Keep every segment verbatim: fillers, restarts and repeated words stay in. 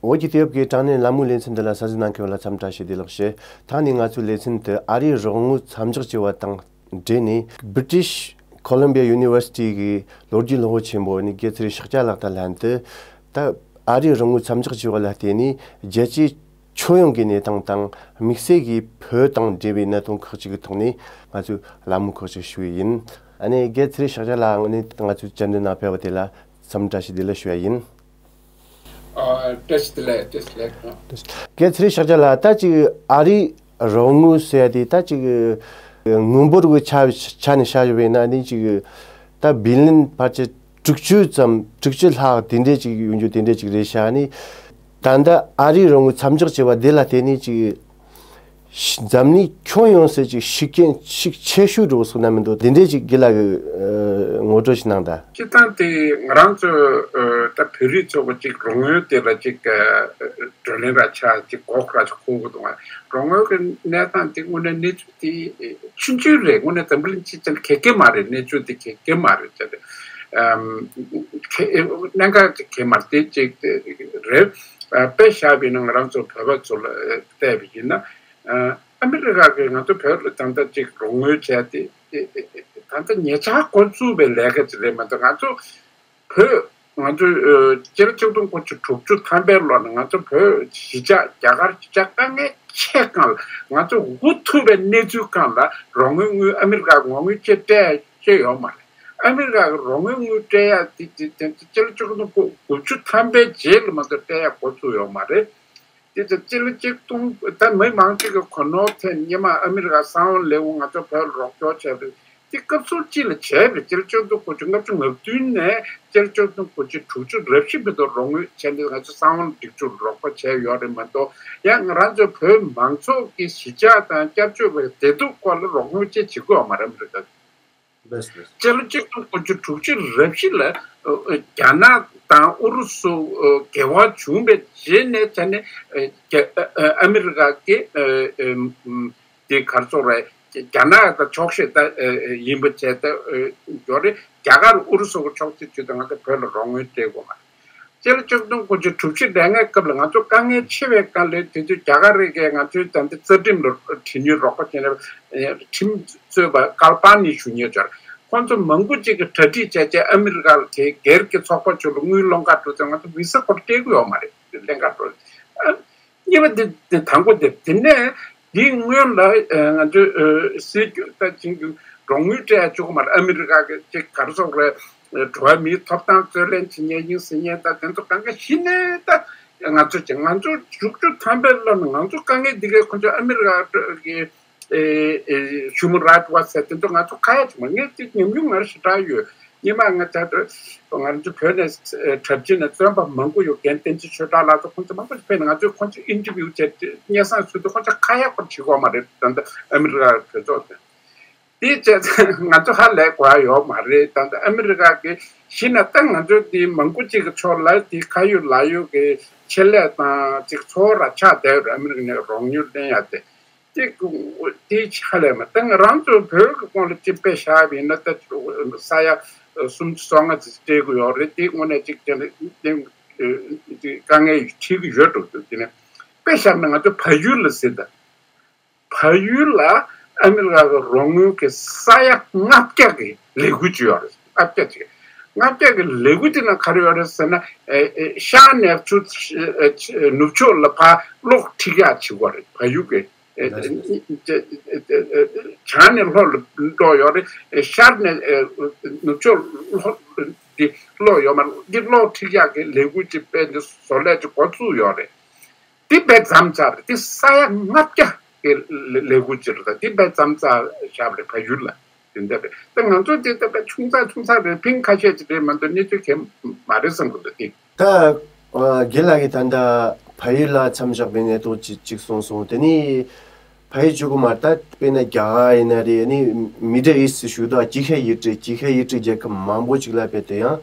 བོད་ཀྱི་དུས་བབ་ཀྱི་དྲ་གནས་ལ་མོའི་ལེ་ཚན་འདི་ལ་གསན་གཟིགས་གནང་མཁན་བ་ལ་འཚམས་བཀྲ་ཤིས་བདེ་ལེགས་ཞུ། ད་ནི་ང་ཚོའི་ལེ་ཚན་དུ་ཨ་རིའི་རོགས་དངུལ་མཚམས་འཇོག་བྱས་པ་དང་འབྲེལ་ནས། British Columbia University གི་ལོ་རྒྱུས་སློབ་དཔོན་ཆེན་པོ་ནི་དགེ་ཚེ་རིང་ཤཱཀྱ་ལགས་དང་ལྷན་དུ། ད་ཨ་རིའི་རོགས་དངུལ་མཚམས་འཇོག་བྱས་པ་ལ་བརྟེན་ནས་རྒྱལ་སྤྱིའི་ཁྱོན་ཡོངས་ཀྱི་གནས་སྟངས་དང་། དམིགས་བསལ་གྱིས་བོད་དང་འབྲེལ་བའི་གནད་དོན་ཁག་ཅིག་གི་ཐོག་ནས་ང་ཚོས་ལ་མོ་ཁག་ཅིག་ཞུ་ཡི་ཡིན། ཨ་ནི་དགེ་ཚེ་རིང་ཤཱཀྱ་ལགས་ནི་ང་ཚོའི་བཅར་འདྲི་ནང་ཕེབས་པ་དེ་ལ་འཚམས་བཀྲ་ཤིས་བདེ་ལེགས་ཞུ་ཡ་ཡིན། ཨ། བཀྲ་ཤིས་བདེ་ལེགས། བཀྲ་ཤིས་བདེ་ལེགས། གལ་སྲིད་ཤཱཀྱ་ལགས་ད་ཅིག་ཨ་རིའི་རོགས་དངུལ་ཟེར་ཡ་དེ་ད་ཅིག་དངུལ་འབོར་གྱི་ཆ་ཆ་ནས་བཤད་པ་ཡིན་ན་ནི་ཅིག་ད་བི་ལི་ཡན་ཕལ་ཆེར་དྲུག་ཅུ་ཙམ། དྲུག་ཅུ་ལྷག་དེ་འདྲས་ཅིག་ཡོང་རྒྱུ་དེ་འདྲས་ཅིག་རེད་ཤག་ནི། ད་ལྟ་ཨ་རིའི་རོགས་དངུལ་མཚམས་འཇོག་བྱས་པ་དེ་ལ་བརྟེན་ནས་ཅིག་འཛམ་གླིང་ཁྱོན་ཡོངས་སུ་ཅིག་ཤུགས་རྐྱེན་ཤུགས་ཆེ་ཤོས་འགྲོ་སོང་ན་མི་འདུག་དེ་འདྲས་ཅིག་དགེ་ལགས་ཀྱིས་ངོ་སྤྲོད་ཞིག་གནང་དང་། སྤྱིར་བཏང་དེ་ང་རང་ཚོ་ད་བོད་རིགས་ཚོ་གི་ཅིག་རོགས་དངུལ་དེ་ལ་ཅིག་བགྲོ་གླེང་ར་ཆགས། ཅིག་སྒོག་ར་ཅིག་ཁུག་གི་འདུག་རོགས་དངུལ་གྱི་གནས་སྟངས་དེ་དངོས་གནས་གནས་ཚུལ་དེ་ཆུང་ཆུང་རེད། དངོས་གནས་འཛམ་བུ་གླིང་སྤྱི་ཚོགས་གལ་ཆེ་མ་རེད། གནས་ཚུལ་དེ་གལ་ཆེ་མ་རེད་ཟེར་ཏེ། ཨམ། གལ་གནད་འགག་ཅིག་གལ་མ་རེད། དེ་ཅིག་རེད། དཔེ་བཞག་པ་ཡིན་ན་ང་རང་ཚོ་བོད་པ་ཚོ་ལ་བལྟས་པ་ཡིན་ན། ཨ་མི་རི་ཀ་གིས་ང་ཚོ་བོད་ལ་ད་ལྟ་ཅིག་རོགས་དངུལ་བྱས་ཏེ། ད་ལྟ་ཉེ་ཆར་འགོ་བཙུགས་པའི་ལས་ཀ་ཅིག་རེད་མ་གཏོགས། ང་ཚོ་བོད་ང་ཚོས་ཨ་སྤྱི་ལོ་ཆིག་སྟོང་དགུ་བརྒྱ་དྲུག་ཅུ་ཐམ་པའི་ལོ་ནས་ང་ཚོ་བོད་གཞིས་ཆགས། རྒྱ་གར་གཞིས་ཆགས་དཀའ་ངལ་ཆེ་སྒང་ལ་ང་ཚོ་འུ་ཐུག་པའི་གནས་ཚུལ་སྒང་ལ་རོགས་དངུལ། དངུལ་ཨ་མི་རི་ཀ་གི་རོགས་དངུལ་ཅིག་སྤྲད་ཅིག་ཡོད་མ་རེད། ཨ་མི་རི་ཀ་གི་རོགས་དངུལ་དངུལ་སྤྲད་ཡ་དེ་དེ་དེ་སྤྱི་ལོ་ཆིག་སྟོང་དགུ་བརྒྱ་དགུ་བཅུ་ཐམ་པའི་རྗེས་ལ་མ་གཏོགས་སྤྲད་ཡ་འགོ་ཚུགས་ཡོད་མ་རེད། དེ་ཚོ་སྤྱི་ལོ་ཆིག་སྟོང་། ད་མི་མང་ཆེ་གི་གོ་ནོར་ཐེབས། སྔོན་མ་ཨ་མི་རི་ཀ་གསང་བ་ལེགས་པོ་ང་ཚོ་བོད་ལ་རོགས་སྐྱོར་བྱས་པ་དེ་སྐབས་སུ་ཅིག་ལ་བྱས་པ་རེད། སྤྱི་ལོ་ཆིག་སྟོང་དགུ་བརྒྱ་ལྔ་བཅུ་ང་བདུན་ནས་སྤྱི་ལོ་ཆིག་སྟོང་དགུ་བརྒྱ་དྲུག་ཅུ་རེ་བཞི་བར་དུ་རོགས་དངུལ་བྱས་ནས་ང་ཚོ་གསང་བ་སྒྲིག་སྦྱོར་རོགས་པ་བྱས་ཡོད་རེད་མ་གཏོགས། ཡང་ང་རང་ཚོ་བོད་མང་ཚོགས་ཀྱི་གཞིས་ཆགས་དང་སྐྱབས་བཅོལ་བའི་བདེ་སྡུག་སྐོར་ལ་རོགས་དངུལ་ཅིག་བྱེད་དགོས་པ་མ་རེད། ཨ་མི་རི་ཀ་གིས། སྤྱི་ལོ་ཆིག་སྟོང་དགུ་བརྒྱ་དྲུག་ཅུ་རེ་བཞི་ལ་ཨ་རྒྱ་ནག་དང་ཨུ་རུ་སུ་ཨ་འགལ་བ་བྱུང་བའི་རྗེས་ནས་བྱས་ནས། ཨ་རྒྱ་ཨ་ཨ་མི་རི་ཀ་གིས་ཨ་ཨ་ཨམ་དེ་ག་རེ་ཟེར་དགོས་རེད། རྒྱ་ནག་དང་ཕྱོགས་ཞེན་ད་ཨ་ཨ་ཡིན་པ་བྱས་ད་ཨ་ཡོད་རེད། རྒྱ་གར་ཨུ་རུ་སུ་གི་ཕྱོགས་གཅིག་བྱས་ད་ང་ཚོ་བོད་ལ་རོགས་དངུལ་སྤྲད་དགོས་མ་རེད། སྤྱི་ལོ་ཆིག་སྟོང་དགུ་བརྒྱ་དྲུག་ཅུ་རེ་ལྔའི་སྐབས་ལ་ང་ཚོ་དཀའ་ངལ་ཆེ་བའི་སྐབས་ལ། དེ་དུས་རྒྱ་གར་རེ་གིས་ང་ཚོའི་ད་ལྟ་རྩ་ཁྲིམས་ལ་བྲིས་ནས་རོགས་པ་བྱས་ནས། ཁྲིམས་རྩོད་པ་ཀལ་པ་ནི་ཞུ་མཁན་ཅིག་ཡོད་རེད། ཁོང་ཚོ་མང་པོ་ཅིག་གིས་གྲ་སྒྲིག་བྱས་བྱས་ཨ་མི་རི་ཀ་ལ་དེ་སྒེར་གྱི་ཚོགས་པ་ཚོ་ལ་དངུལ་སློང་ག་འགྲོ་དུས་ང་ཚོ་བི་ས་སྐོར་སྤྲད་ཀྱི་ཡོད་མ་རེད། ལེན་ག་འགྲོ། ཨ། གཉིས་པ་དེ་དེ་དང་པོ་དེ། དེ་ནས་དེའི་སྔོན་ལ་ཨ་ང་ཚོས་ཨ་སྲིད་ཇུས་ལྟར་བྱེད་རྒྱུ་རོགས་དངུལ་སྤྲད་ཡ་བཅུག་གི་མ་རེད། ཨ་མི་རི་ཀ་གི་ཅིག་ག་རེ་ཟེར་དགོས་རེད། འགྲོ་བ་མིའི་ཐོབ་ཐང་རྩོད་ལེན་བྱེད་མཁན་ཡིན་ཟེར་མཁན་དང་དེ་ཚོ་གང་ག་གཞི་ནས་ད་ང་ཚོ་ཅིག་ང་ཚོ་དྲུག་ཅུ་ཐམ་པའི་ལོ་ནས་ང་ཚོ་དཀའ་ངལ་འདི་གའི་ཁོ་ཚོ་ཨ་མི་རི་ཀ་གི་ཨེ་ཨེ་ཧིའུ་མན་རའིཊ་ཝ་ཆ་ཟེར་དེ་ཚོ་ང་ཚོ་ཁ་ཡ་བྱུང་བ། ངས་དེ་ཉམས་མྱོང་ངར་ཞེ་དྲག་ཡོད། སྔོན་མ་ང་ཚོ་ང་ཚོ་བོད་ནས་ཨེ་གྲྭ་བཞི་ནས་བཙོན་པ་མང་པོ་ཡོད། རྒན་བསྟན་འཛིན་ཆོས་གྲགས་ལགས་ཚོ་ཁོང་ཚོ་མང་པོ་ཞིག་ཕེབས་ནས་ང་ཚོས་ཁོང་ཚོ་ཨིན་ཊར་བིའུ་བྱས་སྙན་སེང་ཞུ་དུས་ཁོང་ཚོ་ཁ་ཡ་སྐོར་བྱེད་དགོས་མ་རེད། ད་ལྟ་ཨ་མི་རི་ཀ་གྲོས་ཚོགས་དེ། དེའི་ཆེད་ང་ཚོ་ཧ་ལས་དགོས་ཡ་ཡོད་མ་རེད། ད་ལྟ་ཨ་མི་རི་ཀ་གི་གཞི་ནས་ད་ང་ཚོ་འདི་མང་པོ་ཅིག་གི་ཕྱོགས་ལ་དེ་ཁ་ཡོད་ལག་ཡོད་ཀྱི་ཆེད་ལས་དང་ཅིག་འཚོ་བ་ར་ཆགས་བསྡད་ཡོད་རེད། ཨ་མི་རི་ཀ་ནས་རོགས་དངུལ་ལེན་ཡ་དེ། དེ་དེ་ཧ་ལས་མ། ད་ང་རང་ཚོ་བོད་ཀྱི་ཁོངས་ལ་ཅིག་དཔེ་བཞག་པ་ཡིན་ན། ད་ས་ཡ་སུམ་ཅུ་སོ་ལྔ་ཙམ་སྤྲད་ཀྱི་ཡོད་རེད། དེ་དངོས་གནས་ཅིག་དེ་ནས་དེ་དཀའ་ངལ་འཕྲད་ཀྱི་ཡོད་འགྲོ་འདུག་དེ་ནས་དཔེ་བཞག་ན་ང་ཚོ་བལ་ཡུལ་ལ་ཟེར་ད། བལ་ཡུལ་ལ་ཨ་མི་རི་ཀ་གི་རོགས་དངུལ་གྱི་ས་ཡ་ལྔ་བརྒྱ་གི་ལས་འགུལ་ཅིག་ཡོད་རེད། ལྔ་བརྒྱ་ཅིག་ལྔ་བརྒྱ་གི་ལས་འགུལ་དེ་ནང་ག་རེ་ཡོད་རེད་ཟེར་ན། ཨེ་ཨེ་ཤར་ནས་ཆུ་ཨེ་ནུབ་ཕྱོགས་ལ་ཕར་གློག་ཁྲིད་ཡག་བྱེད་དགོས་རེད། བལ་ཡུལ་གྱི་ཨེ་ཨེ་བྱང་ནས་གློག་འགྲོ་ཡོད་རེད། ཨེ་ཤར་ནས་ཨེ་ནུབ་ཕྱོགས་གློག་འདི་གློག་ཡོད་མ་རེད། འདི་གློག་ཁྲིད་ཡག་གི་ལས་འགུལ་ཅིག་དཔེ་འདི་བཟོ་ལས་ཅིག་འགོ་བཙུགས་ཡོད་རེད། དེ་དཔེ་མཚམས་ཆགས་རེད། དེ་ས་ཡ་ལྔ་བརྒྱ་གི་ལས་འགུལ་ཅིག་རེད། དེ་དཔེ་མཚམས་ཆགས་བཞག་པ་རེད། བལ་ཡུལ་ལ་དེ་འདྲ་རེད། ད་ང་ཚོ་དེ་ད་དཔེ་ཆུང་ཙག་ཆུང་ཙག་རེད། ཕིང་ཁ་ཤས་ཅིག་རེད་མ་གཏོགས་གནས་ཚུལ་གང་ཡང་མ་རེད་བསམ་གི་འདུག་དེ། ད་ཨ་རྒན་ལགས་ཀྱིས་ད་ལྟ་བལ་ཡུལ་ལ་མཚམས་བཞག་པའི་གནས་སྟངས་ཅིག་ཅིག་གསུངས་སོང་། དེ་ནི་བལ་ཡུལ་གཅིག་པོ་མ་རེད། ད་དཔེར་ན་རྒྱ་གར་ཡིན་ན་རེད། ཨ་ནི་མི་ཌལ་ཨིསྟ་ཞུ་དུས་ཨ་ཅིན་ཧེ་ཡུལ་གྲུ། ཅིན་ཧེ་ཡུལ་གྲུའི་རྒྱལ་ཁབ་མང་པོ་ཅིག་ལ་དཔེ་དེ་ཡང་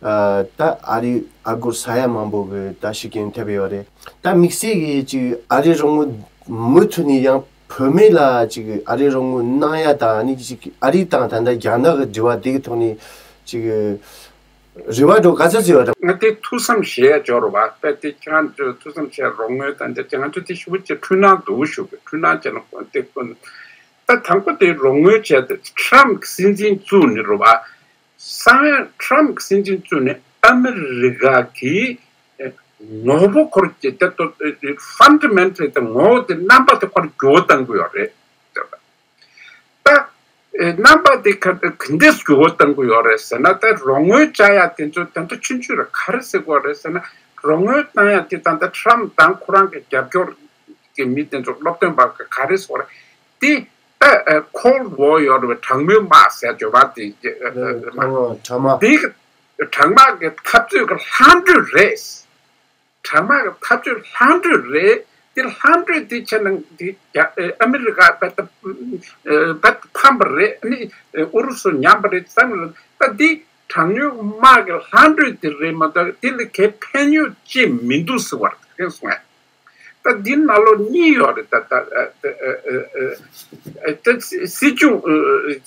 ཨ་ད་ཨ་རིའི་ཨ་སྒོར་ས་ཡ་མང་པོ་གི་ད་ཤུགས་རྐྱེན་ཐེབས་ཡོད་རེད། ད་དམིགས་བསལ་གྱི་ཅིག་ཨ་རིའི་རོགས་དངུལ་མུ་མཐུད་ནས་ཡང་བོད་མི་ལ་ཅིག་ཨ་རིའི་རོགས་དངུལ་གནང་ཡ་དང་། ཨ་ནི་ཅིག་ཨ་རི་དང་ད་ལྟ་རྒྱ་ནག་གི་འབྲེལ་བ་དེ་གི་ཐོག་ནས་ཅིག་ རེ་བ་འགྲོ་ག་ཚོད་ཅིག་ཡོད་རེད། ང་དེ་ཐུགས་བསམ་བཞེས་ཡ་འབྱོར་བ་དཔེ་དེ་ཁྱེད་རང་ཚོས་ཐུགས་བསམ་བཞེས་རོགས་དངུལ་དང་དེ་ང་ཚོ་དེ་ཞུ་བ་ཅིག་འཁྲུལ་སྣང་འདུག་ཞུ་གི་འཁྲུལ་སྣང་བྱས་ན་དེ་ཀུན་ད་དང་པོ་དེ་རོགས་དངུལ་བྱས་ཏེ་ཁྲམ་སྲིད་འཛིན་བཙུགས་ནས་རེད་བ། སང་ཁྲམ་སྲིད་འཛིན་བཙུགས་ནས་ཨ་མི་རི་ཀ་གི་ངོ་བོ་འཁོར་གྱི་ད་ལྟ་ཕན་ཌ་མེན་ཊལ་དང་ངོ་བོ་དེ་རྣམ་པ་དེ་འཁོར་འགྱུར་བ་གཏང་གི་ཡོད་རེད། ད་རྣམ་པ་དེ་ག་ག་འདྲས་འགྱུར་བ་གཏང་གི་ཡོད་རེད་ཟེར་ན། ད་རོགས་དངུལ་བྱ་ཡ་དེ་ཚོ་ད་ལྟ་ཆུང་ཆུང་རེད། ག་རེ་ཟེར་དགོས་རེད་ཟེར་ན། རོགས་དངུལ་བཏང་ཡ་དེ་ད་ལྟ་ཁྲམ་དང་ཁོ་རང་གི་རྒྱབ་སྐྱོར་གྱི་མི་དེ་ཚོ་སློབ་སྟོན་པ་ག་རེ་ཟེར་དགོས་རེད། དེ་ད་ཁོལ་ཌི་ཝར་ཡོད་རེད། གྲང་མོའི་དམག་ཟེར་བརྗོད་པ་དེ་ཨ་ཨ་དྲག་དམག་དེ་གྲང་དམག་གི་འཐབ་རྩོད་ཀྱི་ལྷག་འཕྲོས་རེད། གྲང་དམག་གི་འཐབ་རྩོད་ལྷག་འཕྲོས་རེད། དེ་ལྷག་འཕྲོས་དེ་བྱས་ན་དེ་རྒྱ་ཨ་མི་རི་ཀ་རྦད་དེ་རྦད་དེ་ཕམ་པ་རེད། ཨ་ནི་ཨུ་རུ་སུ་ཉམས་པ་རེད་བསམ་ལ། ད་འདི་གྲང་མོའི་དམག་གི་ལྷག་འཕྲོས་དེ་རེད་མ་གཏོགས་དེ་ལ་གའི་ཕན་ཡོན་ཅི་མི་འདུག་ཟེར་བ་རེད། གསུངས་ཡ། ད་འདི་ནང་ལོགས་གཉིས་ཡོད་རེད། ད་ད་ཨ་ཨ་ཨ་ཨ་ད་སྲིད་སྐྱོང་ཨ་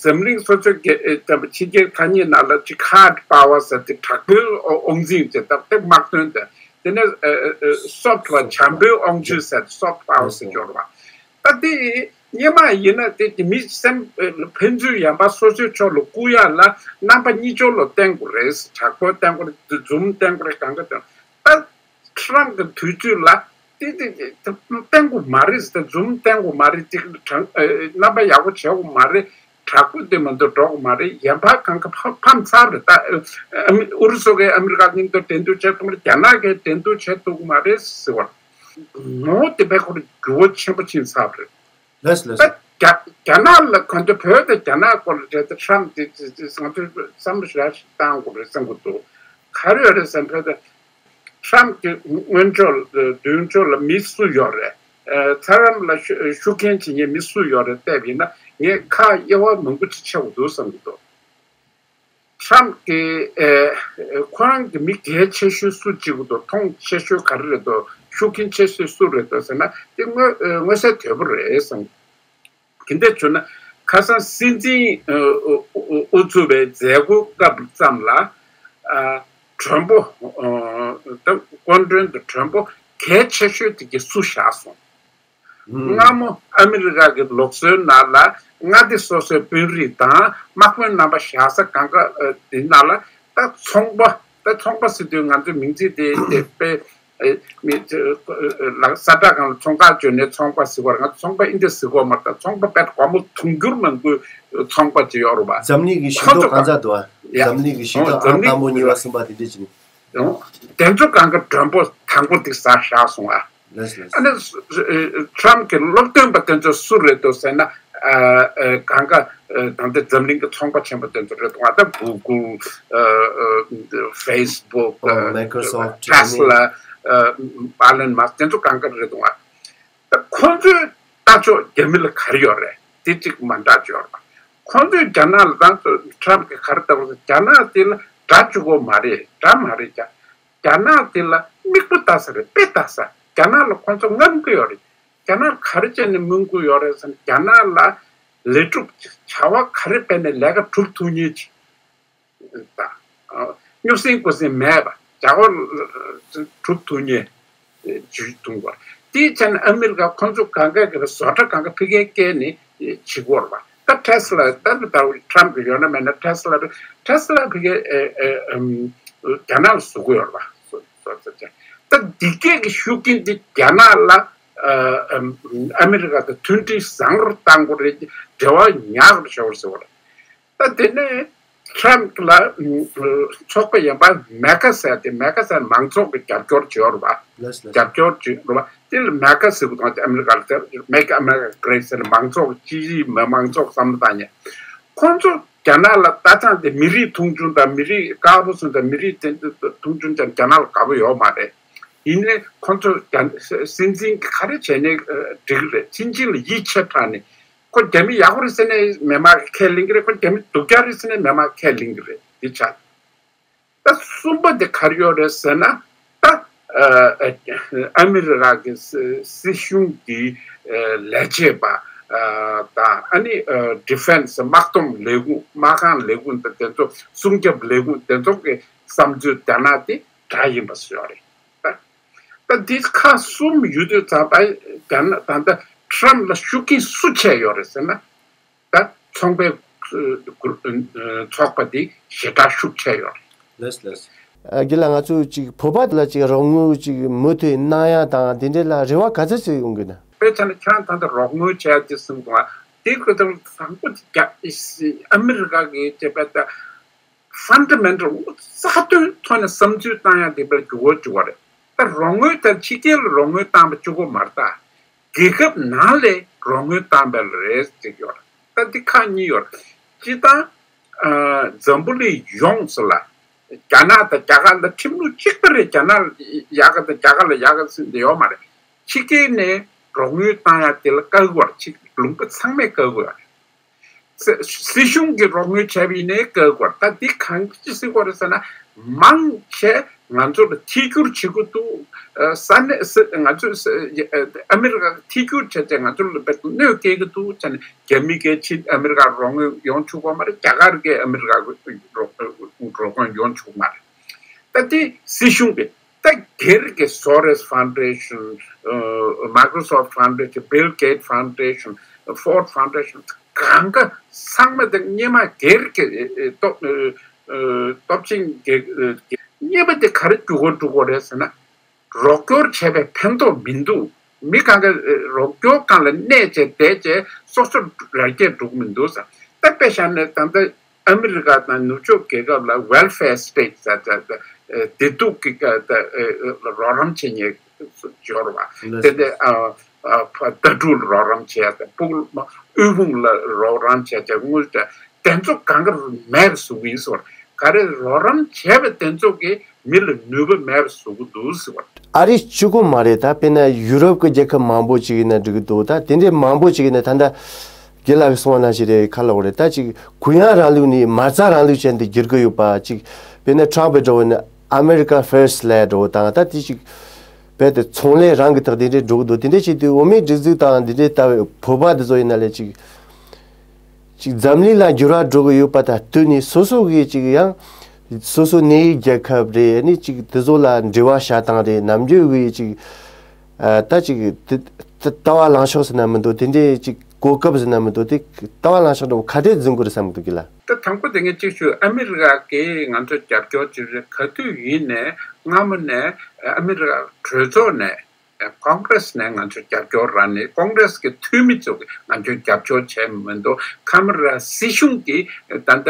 འཛམ་གླིང་སོ་སོའི་རྒྱལ་ཨ་ད་ཕྱི་རྒྱལ་ཐ་སྙད་ནང་ལ་ཅིག་ཧར་ཌི་པ་ཝར་ཟེར་ཏེ་དྲག་པོའི་དབང་འཛིན་ཅེས་ད་དེ་དམག་དོན་དེ། དེ་ནས་ཨ་ཨ་ཨ་སོབ་ཊི་པ་ཝར་འཇམ་པོའི་དབང་ཆུ་ཟེར་སོབ་ཊི་པ་ཝར་ཟེར་འབྱོར་བ། ད་དེ་སྔོན་མ་ཡིན་ན་དེ་མི་སེམས་ཨ་ཕན་ཚུན་ཡན་པ་སོ་སོའི་ཕྱོགས་ལ་བསྐུར་ཡ་ལ་རྣམ་པ་གཉིས་ཕྱོགས་ལ་བརྟེན་དགོས་རེད། དྲག་པོ་བརྟེན་དགོས་རེད། འཛུམ་བརྟེན་དགོས་རེད། གང་ག་དང་ད་ཁྲམ་གྱི་དུས་ཚོད་ལ་དེ་དེ་དེ་བརྟེན་དགོས་མ་རེད། དེ་འཛུམ་བརྟེན་དགོས་མ་རེད། དེ་དྲང་ཨ་རྣམ་པ་ཡག་པོ་བྱེད་དགོས་མ་རེད། དྲག་པོ་དེ་མ་གཏོགས་འགྲོ་གི་མ་རེད། ཡན་པ་གང་ག་ཕམ་ཕམ་ཚར་རེད། ད་ཨ་ཨུ་རུ་སུ་གིས་ཨ་མི་རི་ཀ་མཉམ་དུ་འགྲན་བསྡུར་བྱེད་ཐུབ་མ་རེད། རྒྱ་ནག་གིས་འགྲན་བསྡུར་བྱེད་ཐུབ་ཀྱི་མ་རེད་ཟེར་བ། ངོ་བོ་དེ་བས་ཁོ་རང་འགྱུར་བ་ཆེན་པོ་ཕྱིན་ཚར་རེད། ལགས་ལགས། ད་རྒྱ་རྒྱ་ནག་ལ་གང་ལྟར་བོད་དང་རྒྱ་ནག་སྐོར་ལ་བྱས་ཏེ་ཁྲམ་དེ་དེ་དེ་ང་ཚོས་བསམ་བློ་ཞེ་དྲག་ཞིག་བཏང་དགོས་རེད་བསམ་གྱི་འདུག་ག་རེ་ཡོད་རེད་ཟེར་ན། བོད་དུ་ཁྲམ་གྱི་སྔོན་ཕྱོགས་མདུན་ཕྱོགས་ལ་མི་སུ་ཡོད་རེད། ཨ་ཚ་རམ་ལ་ཤུ་ཤུགས་རྐྱེན་བྱེད་མཁན་མི་སུ་ཡོད་རེད་བལྟས་པ་ཡིན་ན། ངས་ཁག་དབྱེ་བ་མང་པོ་ཅིག་ཕྱེ་དགོས་འདུག་བསམ་གྱི་འདུག་ཁྲམ་གྱི་ཨ་ཁོ་རང་གི་མི་གལ་ཆེ་ཤོས་སུ་བྱེད་དགོས་འདུག་མཐོང་ཆེ་ཤོས་ག་རེ་རེད་འདུག་ཤུགས་རྐྱེན་ཆེ་ཤོས་སུ་རེད་འདུག་ཟེར་ན། དེ་མངོན་མངོན་གསལ་དོད་པོ་རེད་བསམ། དེ་འདྲ་བྱུང་ན་ཁ་སང་སྲིད་འཛིན་ཨ་ཨུ་ཨུ་ཨུ་ཚུགས་པའི་མཛད་སྒོ་སྐབས་ཙམ་ལ་ཨ་མགྲོན་པོ་ཨ་ད་སྐུ་མགྲོན་དང་མགྲོན་པོ་གལ་ཆེ་ཤོས་དེ་གྱད་སུ་བཞག་སོང་། སྔ་མོ་ཨ་མི་རི་ཀ་གི་ལུགས་སྲོལ་ནང་ལ་མངའ་སྡེ་སོ་སོའི་དཔོན་རིགས་དང་དམག་དཔོན་རྣམ་པ་བཞག་ས་གང་ག་ཨ་དེ་ནང་ལ་ད་ཚོང་པ། ད་ཚོང་པ་ཟེར་དུས་ང་ཚོའི་མིང་ཚིག་དེ་དེ་དཔེ་ཨེ་མི་ཚོ་ལག་ས་ཁྲ་སྒང་ལ་ཚོང་ཁང་བྱོན་ནས་ཚོང་པ་ཟེར་བར། ང་ཚོ་ཚོང་པ་ཨིན་དེ་ཟེར་གོ་མ་རེད། ཚོང་པ་དཔེ་སྒོར་མོ་དུང་ཕྱུར་མང་པོའི་ཚོང་པ་ཅིག་ཡོད་རེད་པ། འཛམ་གླིང་གི་ཞིང་ཁོ་ཚོ་ཐོག་གང་ཚ་འདུག་ཨ། ཡ། འཛམ་གླིང་གི་ཞིང་ཨོ་ཐོག་འཛམ་ཨང་གླིང་དང་པོ་གཉིས་པ་གསུམ་པ་དེ་འདྲ་ཅིག་ནི། ཨོ། དེ་ཚོ་གང་ག་མགྲོན་པོ་དང་པོ་དེ་ཟ་བཞག་སོང་ཨ། ལགས་ལགས། ཨ་ནི་ཨ་ཨ་ཁྲམ་གྱི་སློབ་སྟོན་པ་དེ་ཚོ་སུ་རེད་འདུག་ཟེར་ན། ཨ་ཨ་གང་ག་ཨ་ད་ལྟ་འཛམ་གླིང་གི་ཚོང་པ་ཆེན་པོ་དེ་ཚོ་རེད་འདུག་ཨ་ད་གུ་གུལ། ཨ་ཨ་ཧྥེ་སི་བུག། ཨོ། ཨ་མའི་ཀོ་རོ་སོབ། ཊེ་སི་ལ། ཨ་ཨེ་ལོན་མཱ་སི་ཀི། དེ་ཚོ་གང་ག་རེད་འདུག་ཨ། ད་ཁོ་ཚོའི་ལྟ་ཕྱོགས་རྒྱ་མི་ལ་ག་རེ་ཡོད་རེད། དེ་གཅིག་མ་འདྲ་ཅིག་ཡོད་རེད་པ། ཁོ་ཚོས་རྒྱ་ནག་ལ་ད་ཁྲམ་གྱིས་ག་རེ་ལྟ་བུ་ཟེར། རྒྱ་ནག་དེ་ལ་དགྲ་བཅུག་གོ་མ་རེད། དགྲ་མ་རེད། རྒྱ་རྒྱ་ནག་དེ་ལ་མིག་དཔེ་ལྟ་ས་རེད། དཔེ་ལྟ་ས། རྒྱ་ནག་ལ་ཁོ་ཚོ་རྔམ་གི་ཡོད་རེད། རྒྱ་ནག་ག་རེ་བྱས་ནས་རྔམ་གི་ཡོད་རེད་ཟེར་ན། རྒྱ་ནག་ལ་ལས་སྒྲུབ་བྱ་བ་ག་རེ་སྤེལ་ནས་ལས་ཀ་སྒྲུབ་ཐུབ་མཁན་ཅིག་དང་། སྨྱོ་སེམས་ཁུར་སེམས་མེད་པ། བྱ་བ་སྒྲུབ་ཐུབ་མཁན་ཅིག་ཐུག་པ། དེའི་ཆ་ནས་ཨ་མི་རི་ཀ་ཁོ་ཚོ་གང་ག་གི་བཟོ་གྲྭ་གང་ག་ཕ་གིར་བསྐྱལ་ནས་བྱེད་ཀྱི་ཡོད་རེད་པ། ད་ཊེ་སི་ལ། ད་ད་ཁྲམ་གྱི་ཡོད་ན་མེད་ན་ཊེ་སི་ལ་རེད། ཊེ་སི་ལ་ཕ་གིར་ཨེ་ཨེ་ཨམ་རྒྱ་ནག་ལ་བཟོ་གི་ཡོད་རེད་པ། བཟོ་བཟོ་བཟོ་བྱས། ད་འདི་སྐད་ཀྱི་ཤུགས་རྐྱེན་འདི་རྒྱ་ནག་ལ་ཨ་ཨམ་ཨ་མི་རི་ཀ་དང་མཐུན་སྒྲིལ་བཟང་རུ་གཏང་དགོས་རེད། འབྲེལ་བ་ཉག་རུ་བྱ་བར་ཟེར་བ་རེད། ད་དེ་ནས་ཁྲམ་ལ་ཚོགས་པ་ཡིན་པ་མེ་གྷ་ཟེར་ཏེ། མེ་གྷ་ཟེར་མང་ཚོགས་ཀྱི་རྒྱབ་སྐྱོར་བྱེད་ཡོད་རེད་པ། ལགས་ལགས། རྒྱབ་སྐྱོར་བྱེད་རེད་པ། དེ་ལ་མེ་གྷ་ཟེར་གི་འདུག་ཨ་མི་རི་ཀ་ལ་ཟེར། Make America Great ཟེར་ནས་མང་ཚོགས་ཀྱི་སྤྱི་མི་མང་ཚོགས་བསམ་བློ་བཏང་ནས། ཁོང་ཚོ་རྒྱ་ནག་ལ་ད་ཐེངས་དེ་མི་རིགས་མཐོང་ཆུང་དང་མི་རིགས་དཀར་པོ་ཚོ་དང་མི་རིགས་དེ་ཚོ་མཐོང་ཆུང་བྱས་རྒྱ་ནག་ལ་དགའ་པོ་ཡོད་མ་རེད། ཡིན་ནའི་ཁོང་ཚོ་རྒྱ་སྲིད་འཛིན་གྱིས་ག་རེ་བྱས་ནའི་འགྲིག་གི་རེད། སྲིད་འཛིན་ལ་ཡིད་ཆེས་དྲགས་ནས། ཁོ་རྒྱ་མི་ཡག་པོ་རེད་ཟེར་ནས་མི་མང་གིས་ཁས་ལེན་གྱི་རེད། ཁོ་རྒྱ་མི་སྡུག་ཅག་རེད་ཟེར་ནས་མི་མང་གིས་ཁས་ལེན་གྱི་རེད། འདི་ཆགས། ད་གསུམ་པ་དེ་ག་རེ་ཡོད་རེད་ཟེར་ན། ད་ཨ་ཨ་ཨ་མི་རི་ཀ་གི་སྲིད་སྲིད་གཞུང་གི་ཨ་ལས་བྱེད་པ་ཨ་དང་། ཨ་ནི་ཨ་ཌི་ཕེན་སི་དམག་དོན་ལས་ཁུངས། དམག་ཁང་ལས་ཁུངས་དང་དེ་ཚོ། སྲུང་སྐྱོབ་ལས་ཁུངས་དེ་ཚོ་གི་ བསམ་ཚུལ་དེ་ན་དེ་འདྲ་ཡིན་པ་བཟོས་ཡོད་རེད། ད་ད་འདི་ཁག་གསུམ་ཡོད་དུས་ཙམ་པ་དེ་ན་ད་ལྟ་ཊམ་ལ་ཤུགས་རྐྱེན་སུ་བྱས་ཡོད་རེད་ཟེར་ན། ད་ཚོང་པའི་ཚོགས་པ་འདི་ཞེ་དྲག་ཤུགས་ཆེ་ཡོད་རེད། ལགས་ལགས། རྒན་ལགས། ང་ཚོས་ཅིག་བོད་པ་ལ་ཅིག་རོགས་དངུལ་ཅིག་མུ་མཐུད་གནང་ཡ་དང་དེ་འདྲ་ལ་རེ་བ་ག་ཚོད་ཅིག་ཡོང་གི་ན། དཔེ་ཆ་ནི་ཁྱེད་རང་ད་ལྟ་རོགས་དངུལ་བྱས་ཏེ་གསུངས་འདུག་དེ་ཁོ་ཚོ་དང་པོ་ཨ་མི་རི་ཀ་གི་བྱས་པ་ད་ཕན་ཌ་མེན་ཊལ་རྩ་དོན་ཐོག་ནས་བསམ་ཚུལ་བཏང་ཡ་དེ་བར་འགྱུར་བ་འགྱུར་བ་རེད། ད་རོགས་དངུལ་དེ་ཕྱི་རྒྱལ་ལ་རོགས་དངུལ་བཏང་བ་གཅིག་པོ་མ་རེད་ད། རྒྱལ་ཁབ་ནང་ལས་རོགས་དངུལ་བཏང་བ་ལ་རེད་ཅེས་ཡོད་རེད། ད་འདི་ཁག་གཉིས་ཡོད་རེད། སྤྱིར་བཏང་ཨ་འཛམ་བུ་གླིང་ཡོངས་སུ་ལ་རྒྱ་ནག་དང་རྒྱ་གར་ལ་ཁྲིམས་ལུགས་གཅིག་པ་རེད། རྒྱ་ནག་ཡག་ག་དང་རྒྱ་གར་ལ་ཡག་ག་ཟེར་འདི་ཡོད་མ་རེད། ཕྱི་རྒྱལ་ནས་རོགས་དངུལ་བཏང་ཡ་དེ་ལ་བཀག་དགོས་རེད། ཕྱི་ལུང་པ་ཚང་མས་བཀག་དགོས་རེད། སྲིད་གཞུང་གིས་རོགས་དངུལ་བྱས་པ་ཡིན་ནའི་བཀག་དགོས་རེད། ད་འདི་གང་ཅི་ཟེར་དགོས་རེད་ཟེར་ན། མང་ཆེ་ང་ཚོ་ལ་ཐད་སྒྱུར་བྱེད་ཀྱི་འདུག་ས་གནས་ང་ཚོས་ཨ་མི་རི་ཀ་ཐད་སྒྱུར་བྱས་ཏེ་ང་ཚོ་ལ་དཔེ་གནོད་སྐྱེལ་གྱི་འདུག་ཟེར་ནས་རྒྱ་མི་གིས་ཕྱིན་ཨ་མི་རི་ཀར་རོགས་དངུལ་ཡོང་ཆོག་གི་མ་རེད། རྒྱ་གར་གྱིས་ཨ་མི་རི་ཀར་རོགས་དངུལ་ཡོང་ཆོག་གི་མ་རེད། ད་དེ་སྲིད་གཞུང་གི་ད་སྒེར་གྱི་Soros Foundation, Microsoft Foundation, Bill Gates Foundation, Ford Foundation གང་ག་ཚང་མ་དེ་སྔོན་མ་སྒེར་གྱི་སྟོབས་སྟོབས་ཆེན་གྱི་སྔོན་མ་དེ་ག་རེ་རྒྱུ་གོ་འགྲོ་གོ་རེད་ཟེར་ན། རོགས་སྐྱོར་བྱས་པའི་ཕན་ཐོགས་མི་འདུག་མི་གང་ག་རོགས་སྐྱོར་སྒང་ལ་གནས་བྱས་བསྡད་བྱས་སོ་སོ་ར་རྒྱས་འགྲོ་གི་མི་འདུག་ཟེར། ད་དཔེ་བཞག་ན་ད་ལྟ་ཨ་མི་རི་ཀ་དང་ནུབ་ཕྱོགས་རྒྱལ་ཁབ་ལ་welfare state ཟེར་ཟེར་ཟེར་བདེ་སྡུག་གི་ཀ་ད་རོགས་རམ་བྱེད་མཁན་སྦྱོར་བ་དེ་འདྲ་ཨ་ཨ་ཕ་ཟླ་དྲུག་ལ་རོགས་རམ་བྱས་ཏེ་ཕྲུ་གུ་དབུལ་ཕོངས་ལ་རོགས་རམ་བྱས་ཏེ་དངུལ་དེ་དེ་ཚོ་གང་ག་མེད་པ་བཟོ་གི་ཡིན་ཟེར། ག་རེ་རོགས་རམ་བྱས་པ་དེ་ཚོ་གིས་མི་ལ་ནུས་པ་མེད་པ་བཟོ་གི་འདུག་ཟེར་བ། ཨ་རི་གཅིག་པོ་མ་རེད། ད་དཔེར་ན་ཡུ་རོབ་ཀྱི་རྒྱལ་ཁབ་མང་པོ་ཅིག་ཡིན་ན་འགྲིག་གི་འདུག་ད་དེ་འདྲའི་མང་པོ་ཅིག་ཡིན་ན་ད་ལྟ་རྒན་ལགས་ཀྱིས་གསུངས་པ་ནང་བཞིན་རེད། ག་ལབ་དགོས་རེད། ད་ཅིག་གུ་ཡངས་རིང་ལུགས་ནས་མ་རྩ་རིང་ལུགས་ཅན་དུ་འགྱུར་གི་ཡོད་པ་ཅིག་དཔེར་ན་ཊམ་པས་འགྲོ་བ་ན་America First ལབ་འགྲོ་བ་དང་ད་དེ་ཅིག་རྦད་དེ་ཚོང་ལས་རང་གི་ཐག་དེ་འདྲའི་འགྲོ་གི་འདུག་དེ་འདྲའི་ཆེད་དུ་འོ་མའི་སྒྲིག་འཛུགས་དང་དེ་འདྲའི་ལྟ་བའི་བོད་པ་དེ་ཚོ་ཡིན་ན་ལས་ཅིག་ཅིག་འཛམ་གླིང་ལ་འགྱུར་བ་འགྲོ་གི་ཡོད་པ་དང་བསྟུན་ནས་སོ་སོ་གིས་ཅིག་ཡང་སོ་སོ་གནས་ཡུལ་རྒྱལ་ཁབ་རེད། ནི་ཅིག་དེ་ཚོ་ལ་འབྲེལ་བ་བྱ་སྟངས་རེད། ནམ་རྒྱུན་གི་ཅིག་ཨ་ད་ཅིག་དེ་དེ་ལྟ་བ་ལངས་ཕྱོགས་ཟེར་ན་མི་འདུག་དེ་འདྲའི་ཅིག་གོ་སྐབས་ཟེར་ན་མི་འདུག་དེ་ལྟ་བ་ལངས་ཕྱོགས་འདྲ་བོ་ག་འདྲས་འཛིན་དགོས་རེད་བསམ་གི་འདུག་གི་ལ། ད་དང་པོ་དེ་ངས་གཅིག་ཞུ། ཨ་མི་རི་ཀ་གིས་ང་ཚོ་རྒྱབ་སྐྱོར་བྱེད་རེད། ག་དུས་ཡིན་ནས་སྔ་མོ་ནས་ཨ་མི་རི་ཀ་གྲོས་ཚོགས་ནས་ཀོང་གྷ་རེས་ནས་ང་ཚོ་རྒྱབ་སྐྱོར་རག་ནས་ཀོང་གྷ་རེས་ཀྱི་འཐུས་མི་ཚོ་གིས་ང་ཚོ་རྒྱབ་སྐྱོར་བྱས་མི་འདུག་ཁ་མ་ར་སྲིད་གཞུང་གིས་ད་ལྟ་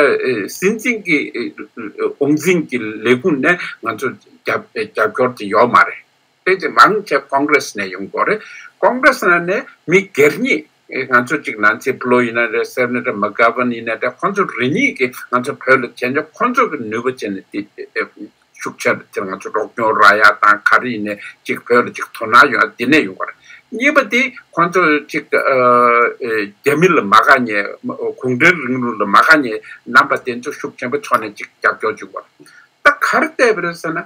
སྲིད་འཛིན་གྱི་དབང་འཛིན་གྱི་ལས་ཁུངས་ནས་ང་ཚོ་རྒྱབ་རྒྱབ་སྐྱོར་དེ་ཡོད་མ་རེད། དེ་ཚེ་མང་ཆེ་ཀོང་གྷ་རེས་ནས་ཡོང་དགོས་རེད། ཀོང་གྷ་རེས་ནང་ནས་མི་སྒེར་གཉིས་ང་ཚོ་གཅིག་ནན་སི་པེ་ལོ་ཡིན་ན་རེད། སེ་ནེ་ཊར་མག་གྷ་ཝན་ཡིན་ན་རེད། ཁོང་ཚོ་རེ་གཉིས་ཀྱིས་ང་ཚོ་བོད་ལ་བྱས་ན་ཁོང་ཚོ་གི་ནུས་པ་བྱས་ནས་དེ་ཤུགས་ཆེ་རུ་དེ་ང་ཚོ་རོགས་སྐྱོར་རག་ཡ་དང་ག་རེ་ཡིན་ནའི་གཅིག་བོད་ལ་གཅིག་དོ་སྣང་ཡོང་ཡ་དེ་ནས་ཡོང་བ་རེད། གཉིས་པ་དེ་ཁོང་ཚོ་གཅིག་ཨ་ཨ་རྒྱ་མི་ལ་མ་དགའ་མཁན་གུང་ཁྲན་རིང་ལུགས་ལ་མ་དགའ་མཁན་རྣམ་པ་དེ་ཚོ་ཤུགས་ཆེན་པོ་ཕྱོགས་ནས་གཅིག་རྒྱབ་སྐྱོར་བྱུང་བ་རེད། ད་ག་རེ་བལྟས་པ་རེད་ཟེར་ན།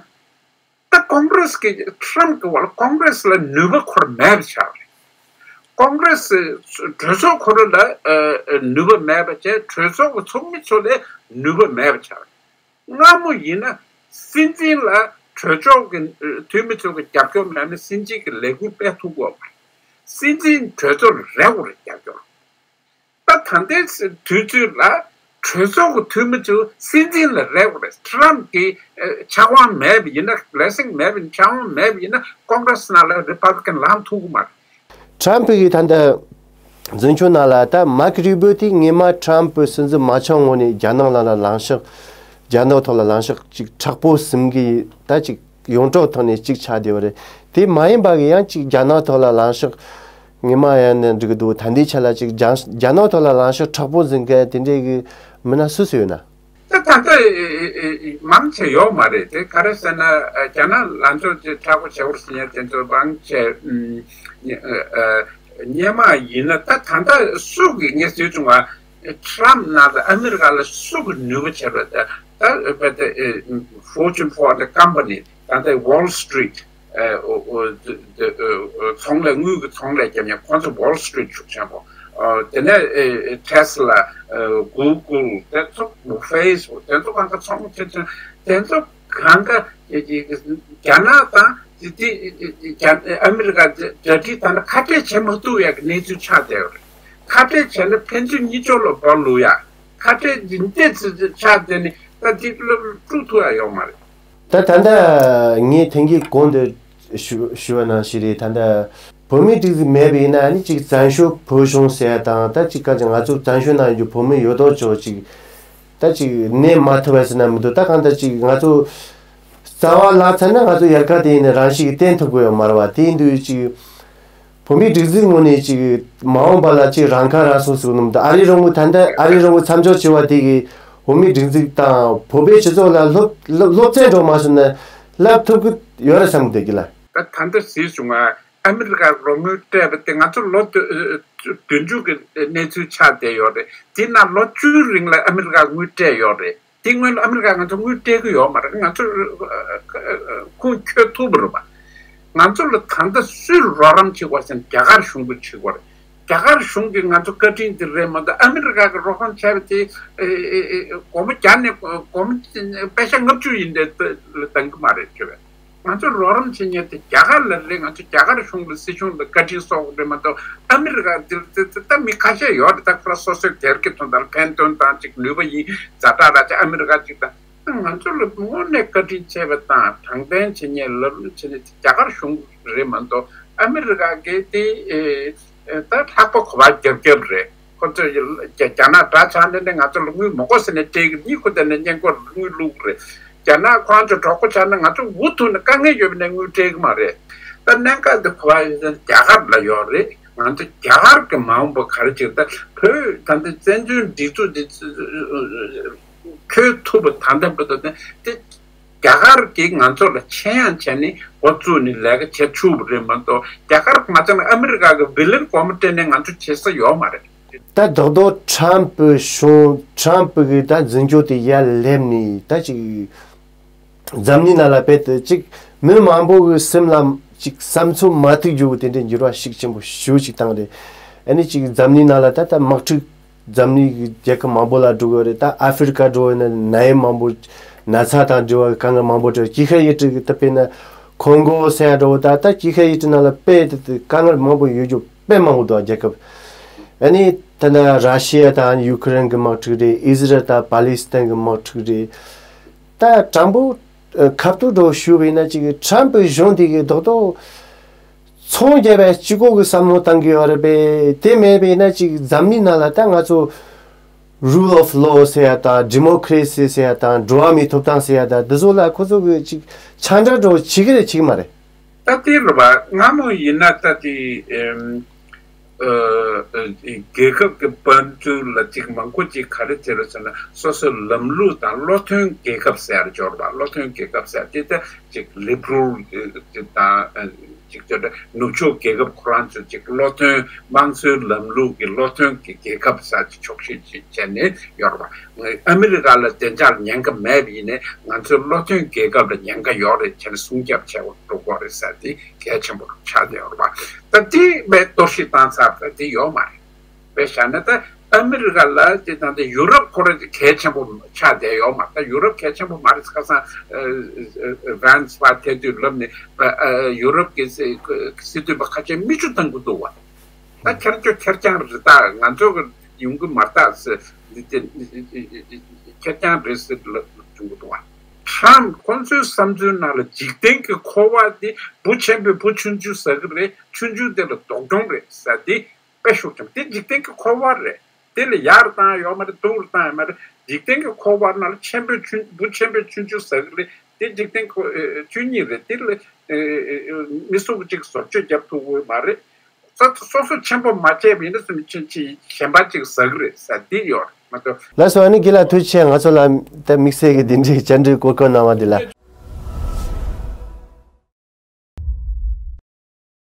ད་ཀོང་གྷ་རེས་ཀྱི་ཊམ་གྱི་བར་ཀོང་གྷ་རེས་ལ་ནུས་པ་ཁོ་རང་མེད་པ་ཆགས་རེད། ཀོང་གྷ་རེས་གྲོས་ཚོགས་ཁོ་རང་ལ་ཨ་ཨ་ནུས་པ་མེད་པ་བྱས། གྲོས་ཚོགས་ཀྱི་ཚོགས་མི་ཚོ་ལ་ནུས་པ་མེད་པ་ཆགས་རེད། སྔ་མོ་ཡིན་ན་སྲིད་འཛིན་ལ་གྲོས་ཚོགས་ཀྱི་ཨ་འཐུས་མི་ཚོ་གི་རྒྱབ་སྐྱོར་མེད་ན་སྲིད་འཛིན་གྱི་ལས་འགུལ་སྤེལ་ཐུབ་ཀྱི་ཡོད་མ་རེད། སྲིད་འཛིན་གྲོས་ཚོགས་ལ་རེ་དགོས་རེད་རྒྱབ་སྐྱོར། ད་ད་ལྟའི་དུས་ཚོད་ལ་གྲོས་ཚོགས་ཀྱི་འཐུས་མི་ཚོས་སྲིད་འཛིན་ལ་རེ་དགོས་རེད། ཊམ་གྱི་ཨ་ཕྱག་དབང་མེད་པ་ཡིན་ན། ལེ་སེང་མེད་པ་ཡིན། ཕྱག་དབང་མེད་པ་ཡིན་ན་ཀོང་གྷ་རེས་ནང་ལ་རི་པབ་ལི་ཀན་ལངས་ཐུབ་ཀྱི་མ་རེད། ཊམ་གྱིས་ད་ལྟ་འཛིན་སྐྱོང་ནང་ལ་ད་མར་ཀོ་རུ་བྷིའོ་དེ་སྔོན་མ་ཊམ་སྲིད་འཛིན་མ་ཆགས་སྔོན་ནས་རྒྱ་ནག་ནང་ལ་ལངས་ཕྱོགས། རྒྱ་ནག་ཐོག་ལ་ལངས་ཕྱོགས་ཅིག་མཁྲེགས་པོ་ཟིན་གྱི་ད་ཅིག་ཡོངས་གྲགས་ཐོག་ནས་གཅིག་ཆགས་བསྡད་པ་རེད། དེ་མ་ཡིན་པ་གི་ཡང་གཅིག་རྒྱ་ནག་ཐོག་ལ་ལངས་ཕྱོགས་ངོ་མ་ཡང་ནས་འགྲིག་གི་འདུག་ད་ལྟའི་ཆ་ལ་གཅིག་རྒྱ་རྒྱ་ནག་ཐོག་ལ་ལངས་ཕྱོགས་མཁྲེགས་པོ་འཛིན་མཁན་དེ་འདྲའི་གི་མི་སྣ་སུ་སུ་ཡོད་ན། ད་ད་ལྟ་མང་ཆེ་ཡོད་མ་རེད། དེ་ག་རེ་ཟེར་ན་རྒྱ་ནག་ལ་ཚོ་ཅིག་མཁྲེགས་པོ་བྱེད་པར་ཟེར་ཡ་དེ་ཚོ་མང་ཆེ་སྔོན་མ་ཡིན་ན། ད་ད་ལྟ་སུ་གི་ངས་ཟེར་བྱུང་བ། ཊམ་ནང་ལ་ཨ་མི་རི་ཀ་ལ་སུ་གི་ནུས་པ་ཆེ་རུ་ད་ད་ད་Fortune four hundred company ད་ལྟ་Wall Street ཚོང་ལས། དངུལ་གྱི་ཚོང་ལས་རྒྱབ་མཁན་ཁོང་ཚོ་Wall Street ཤུགས་ཆེན་པོ། དེ་ནས་Tesla Google དེ་ཚོ་Facebook དེ་ཚོ་གང་ག་ཚོང་ཆེ་ཆེ་དེ་ཚོ་ གང་ག་རྒྱ་ནག་དང་དེ་རྒྱ་ཨ་མི་རི་ཀ་གྲ་སྒྲིག་དང་ཁ་བྲལ་བྱེད་མ་ཐུབ་ཡག་གི་གནས་ཚུལ་ཆགས་བསྡད་ཡོད་རེད། ཁ་བྲལ་བྱས་ན་ཕན་ཚུན་གཉིས་ཕྱོགས་ལ་བོར་ལུག་ཡ། ཁ་བྲལ་འདི་འདྲས་ཆགས་བསྡད་ནས་ད་དེ་བློ་དཀྲུག་ཐུབ་ཡ་ཡོད་མ་རེད། ད་ད་ལྟ་ངས་དེང་གི་གོང་དུ་ཞུ་ཞུ་བ་ནང་བཞིན་རེད། ད་ལྟ་བོད་མིའི་སྒྲིག་འཛུགས་མེད་པ་ཡིན་ན་ཨ་ནི་ཅིག་བཙན་བྱོལ་བོད་གཞུང་ཟེར་ཡ་དང་ད་ཅིག་ག་ཅིག་ང་ཚོ་བཙན་བྱོལ་ནང་ཡོད་རྒྱུ་བོད་མི་ཡོད་དོ་ཅོག་ཅིག་ད་ཅིག་གནས་མ་ཐུབ་པ་ཟེར་ན་མི་འདུག་ད་གང་ལྟར་ཅིག་ང་ཚོ་རྩ་བ་བརླག་ཚར་ན་ང་ཚོ་ཡལ་ག་དེ་ཡིན་ན་རང་ཤུགས་ཀྱིས་བརྟན་ཐུབ་ཀྱི་ཡོད་མ་རེད་བ། དེ་ཡིན་དུས་ཅིག་བོད་མིའི་སྒྲིག་འཛུགས་ངོས་ནས་ཅིག་མ་འོངས་པ་ལ་ཅིག་རང་ཁ་རང་གསོ་ཟེར་གི་ནོ་མི་འདུག་ཨ་རི་རང་གི་ད་ལྟ་ཨ་རི་རང་གི་མཚམས་འཇོག་བྱས་པ་དེ་གིས་བོད་མིའི་སྒྲིག་འཛུགས་དང་བོད་པའི་སྤྱི་ཚོགས་ལ་སློབ་སློབ་སློབ་ཚན་སྦྱོང་མ་སོང་ན་བསླབ་ཐུབ་ཀྱི་ཡོད་རེད་བསམ་གི་འདུག་གི་ལ། ད་ད་ལྟ་གཟིགས་བྱུང་ང་ཨ་མི་རི་ཀར་རོགས་དངུལ་སྤྲད་པ་དེ་ང་ཚོ་ལོ་བདུན་བདུན་ཅུ་གི་གནས་ཚུལ་ཆགས་བསྡད་ཡོད་རེད། དེ་ན་ལོ་བཅུའི་རིང་ལ་ཨ་མི་རི་ཀར་དངུལ་སྤྲད་ཡོད་རེད། དེ་སྔོན་ལ་ཨ་མི་རི་ཀ་ང་ཚོ་དངུལ་སྤྲད་ཀྱི་ཡོད་མ་རེད། ང་ཚོ་ཁུངས་འཁྱོལ་ཐུབ་པ་རེད་པ། ང་ཚོ་ལ་ད་ལྟ་སུས་རོགས་རམ་བྱེད་དགོས་ཟེར་ན་རྒྱ་གར་གཞུང་གིས་བྱེད་དགོས་རེད། རྒྱ་གར་གཞུང་གིས་ང་ཚོ་བཀའ་དྲིན་དེ་རེད་མ་གཏོགས་ཨ་མི་རི་ཀ་གིས་རོགས་རམ་བྱས་པ་དེ་སྒོར་མོ་བརྒྱ་ནས་སྒོར་མོ་པེ་ཤ་ལྔ་བཅུ་ཡིན་དེ་ལ་བཏང་གི་མ་རེད་ཁྱོད། ང་ཚོ་རོགས་རམ་བྱེད་མཁན་དེ་རྒྱ་གར་ལ་རེད། ང་ཚོ་རྒྱ་གར་གཞུང་ལ་སྲིད་གཞུང་ལ་བཀའ་དྲིན་གསོ་དགོས་རེད་མ་གཏོགས་ཨ་མི་རི་ཀ་འདིར་ད་མི་ཁ་ཤས་ཡོད་རེད། ད་ཁོ་རང་སོ་སོའི་སྒེར་གྱི་དོན་དག་ལ་ཕན་ཐོགས་དང་ཅིག་ནུས་པ་ཡིན་ཛ་དྲག་ར་ཅིག་ཨ་མི་རི་ཀ་ཅིག་དང་ང་ཚོ་ལ་དངོས་གནས་བཀའ་དྲིན་ཆེ་བ་དང་དྲང་བདེན་བྱེད་མཁན་ལབ་བྱེད་མཁན་དེ་རྒྱ་གར་གཞུང་རེད་མ་གཏོགས་ཨ་མི་རི་ཀ་གི་དེ་ད་ལྷག་པ་གོ་བ་རྒྱབ་རྒྱབ་རེད། ཁོ་ཚོས་རྒྱ་རྒྱ་ནག་དགྲ་ཆགས་ནས་ནས་ང་ཚོ་ལ་དངུལ་མི་དགོས་ཟེར་ནས་སྤྲད་ཀྱི་གཉིད་ཁུག་བསྡད་ནས་སྔས་མགོ་ལ་དངུལ་བླུགས་རེད། རྒྱ་ནག་ཁོ་རང་ཚོ་གྲོགས་པོ་ཆགས་ན་ང་ཚོ་འུ་ཐུག་ནས་དཀའ་ངལ་ཡོད་པ་ནས་དངུལ་སྤྲད་ཀྱི་མ་རེད། ད་གནད་འགག་འདི་གོ་བ་ཡོད་ན་རྒྱ་གར་ལ་ཡོད་རེད། ང་ཚོ་རྒྱ་གར་གྱི་མ་འོངས་པ་ག་རེ་བྱེད་ད་བོད་ད་ལྟ་བཙན་བྱོལ་སྒྲིག་འཛུགས་འདི་འཁྱོལ་ཐུབ་པ་ད་ལྟ་བར་དུ་ནས་དེ་རྒྱ་གར་གྱིས་ང་ཚོ་ལ་མཁྱེན་ཡང་བྱས་ནས་འགོ་བཙུགས་ནས་ལས་ཀ་བྱེད་ཆོག་པ་རེད་མ་གཏོགས་རྒྱ་གར་མ་ཚད་ན་ཨ་མི་རི་ཀ་གི་བི་ལིན་སྒོར་མོ་སྤྲད་ནས་ང་ཚོ་བྱེད་ས་ཡོད་མ་རེད། ད་རྡོག་རྡོག་ཊམ་ཕུ་གཞུང་ཊམ་ཕུ་གི་ད་འཛིན་སྐྱོང་དེ་ཡར་སླེབས་ནས་ད་ཅིག་འཛམ་གླིང་ནང་ལ་དཔེ་དེ་ཅིག་མི་མང་པོ་གི་སེམས་ལ་ཅིག་བསམ་ཚུལ་མ་ཐིག་རྒྱུ་གི་དེ་འདྲའི་འགྱུར་བ་ཤུགས་ཆེན་པོ་ཞེ་པོ་ཅིག་བཏང་རེད། ཨ་ནི་ཅིག་འཛམ་གླིང་ནང་ལ་ད་ལྟ་དམག་འཁྲུག་འཛམ་གླིང་གི་རྒྱལ་ཁབ་མང་པོ་ལ་འགྲོ་གི་རེད། ད་ཨ་ཧྥེ་རི་ཀ་འགྲོ་བ་ཡིན་ན་ནད་ཡམས་མང་པོ་ན་ཚ་དང་འབྲེལ་བ་དཀའ་ངལ་མང་པོ་འཕྲད། དཀྱིལ་ཤར་ཡུལ་གྲུ་གི་ད་དཔེར་ན་ཁོང་གོ་ཟེར་ཡ་འགྲོ་ད་ད་དཀྱིལ་ཤར་ཡུལ་གྲུ་ནང་ལ་དཔེ་དེ་དེ་དཀའ་ངལ་མང་པོ་ཡོད་རྒྱུ་དཔེ་མང་པོ་འདུག་རྒྱལ་ཁབ། ཨ་ནི་ད་ལྟ་ར་ཤི་ཡ་དང་ཡུ་ཁུ་རེན་གི་དམག་འཁྲུག་རེད། ཨི་ཟི་རལ་དང་པ་ལི་སི་ཐན་གི་དམག་འཁྲུག་རེད། ད་དྲང་པོ་ཁ་ཐུག་འགྲོ་ཞུ་བས་ན་ཅིག་ཁྲམ་པའི་གཞུང་འདི་གི་རྡོག་རྡོག་ཚོང་རྒྱབ་པའི་སྤྱི་ཁོག་གི་བསམ་བློ་བཏང་གི་ཡོད་རེད་པས། དེ་མེད་པས་ན་ཅིག་འཛམ་གླིང་ནང་ལ་ད་ང་ཚོ་Rule of Law ཟེར་ཡ་དང་Democracy ཟེར་ཡ་དང་འགྲོ་བ་མིའི་ཐོབ་ཐང་ཟེར་ཡ་དང་འདི་ཚོ་ལ་ཁོ་ཚོ་གི་ཅིག་ཆ་འདྲ་འགྲོ་བྱེད་ཀྱི་རེད་བྱེད་ཀྱི་མ་རེད། ད་དེ་རེད་པ། སྔ་མོ་ཡིན་ན་ད་དེ་ཨེམ། ཨ། རྒྱལ་ཁབ་ཀྱི་དཔལ་འབྱོར་ལ་ཅིག་མང་པོ་ཅིག་ག་རེ་བྱེད་རོགས་ཟེར་ན་སོ་སོའི་ལམ་ལུགས་དང་བློ་མཐུན་རྒྱལ་ཁབ་ཟེར་ཡ་འབྱོར་བ། བློ་མཐུན་རྒྱལ་ཁབ་ཟེར་ཡ་དེ་ད་ཅིག་ལིབ་རལ་དང་ཅིག་ཅོ་འདྲ་ནུབ་ཕྱོགས་རྒྱལ་ཁབ་ཁོ་རང་ཚོ་ཅིག་བློ་མཐུན་དམངས་གཙོའི་ལམ་ལུགས་ཀྱི་བློ་མཐུན་གྱི་རྒྱལ་ཁབ་ཟེར་ཅིག་ཕྱོགས་བཞེས་ཅིག་བྱས་ནས་ཡོད་རེད་པ། ཨ་མི་རི་ཀ་ལ་བདེ་འཇགས་ཉེན་ཁ་མེད་པ་ཡིན་ནའི་ང་ཚོའི་བློ་མཐུན་རྒྱལ་ཁབ་ལ་ཉེན་ཁ་ཡོད་རེད་བྱས་ནས་སྲུང་སྐྱོབ་བྱེད་དགོས་འགྲོ་དགོས་རེད་ཟེར་དེ་གལ་ཆེན་པོ་ཆགས་བསྡད་ཡོད་རེད་པ། ད་དེ་བས་གཏོར་བཤིག་བཏང་ཚར་བ་དེ་ཡོད་མ་རེད། དཔེ་བཞག་ན་ད་ཨ་མི་རི་ཀ་ལ་དེ་དང་དེ་ཡུ་རོབ་ཁོ་རང་གལ་ཆེན་པོ་ཆགས་བསྡད་ཡོད་མ་རེད། ད་ཡུ་རོབ་གལ་ཆེན་པོ་མ་རེད། ཁ་སང་ཝན་སི་པ་ཐེ་དུས་ལབ་ནས་ཡུ་རོབ་ཀྱི་སྲིད་དོན་པ་ཁ་ཤས་མིག་ཆུ་བཏང་གི་འདུག་བ། ད་ཁེར་ཆོ་ཁེར་རྐྱང་རེད། ད་ང་ཚོ་གི་ཡོང་གི་མ་རེད། ད་འདི་དེ་ཁེར་རྐྱང་རེད་ཟེར་ལབ་བྱུང་གི་འདུག་བ། ཁྲམ་ཁོ་ཚོའི་བསམ་ཚུལ་ནང་ལ་འཇིག་རྟེན་གྱི་འཁོར་བ་འདི་བུ་ཆེན་པོས་བུ་ཆུང་ཆུང་ཟ་གི་རེད། ཆུང་ཆུང་དེ་ལ་སྡུག་གྱོང་རེད་ཟེར་དེ་དཔེ་ཤུགས་ཆེན་པོ། དེ་འཇིག་རྟེན་གྱི་འཁོར་བ་རེད། དེ་ལ་ཡར་བཏང་ཡོད་མ་རེད། སྡུག་རུ་བཏང་ཡོད་མ་རེད། འཇིག་རྟེན་གྱི་འཁོར་བ་ནང་ལ་ཆེན་པོས་ཆུང་བུ་ཆེན་པོས་ཆུང་ཆུང་ཟ་གི་རེད། དེ་འཇིག་རྟེན་ཁོ་ཆོས་ཉིད་རེད། དེ་ལ་མི་སུ་གཅིག་བཟོ་བཅོས་རྒྱབ་ཐུབ་ཀྱི་མ་རེད། སོ་སོ་ཆེན་པོ་མ་བྱས་པ་ཡིན་ན་སུ་མི་ཆེན་ཆེ་གཞན་པ་གཅིག་ཟ་གི་རེད་ཟེར་འདི་ཡོད་རེད་མ་གཏོགས། ལགས་སོ། ཨ་ནི་རྒན་ལགས་ཐུགས་རྗེ་ཆེ། ང་ཚོ་ལ་ད་དམིགས་བསལ་གྱི་འདི་འདྲའི་བཅར་འདྲི་གོ་སྐབས་གནང་བ་འདི་ལ།